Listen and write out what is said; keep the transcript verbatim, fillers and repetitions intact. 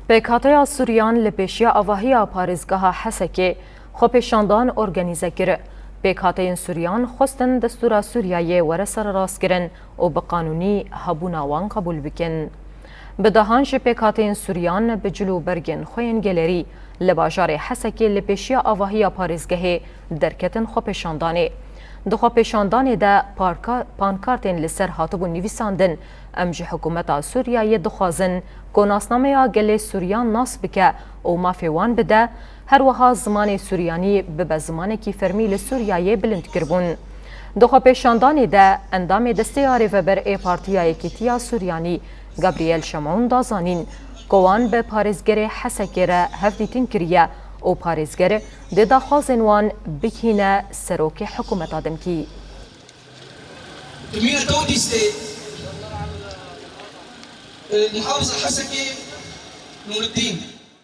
Pêkhateya Sûriyan li pêşiya avahiya parêzgeha Hesekê xwepêşandan organîze kir. Pêkhateyên Sûriyan xwestin destûra Sûriyeyê were sererastkirin û bi qanûnî hebûna wan qebûl bikin. Bi dehan ji pêkhateyên Sûriyan bi cil û bergên xwe yên gelerî li bajarê Hesekê li pêşiya avahiya parêzgehê derketin xwepêşandanê. Di xwepêşandanê de parka-, pankartên li ser hatibûn nivîsandin, Em ji hikûmeta Sûriyeyê dixwazin ku nasnameya gelê Sûriyan nas bike û mafê wan bide, her wiha zimanê Sûriyanî bibe zimanekî fermî li Sûriyeyê bilind kiribûn. Di xwepêşandanê de endamê Destê ya Rêveber ê Partiya Yekîtiya Sûriyanî, Gabriel Şemûn da zanîn ku wan bi parêzgerê Hesekê re hevdîtin kiriye û parêzger dê daxwazên wan bigihîne serokê hikûmeta demkî. Timîna Tewdîstê, e, Muhafıza Hesekê Nûreddîn.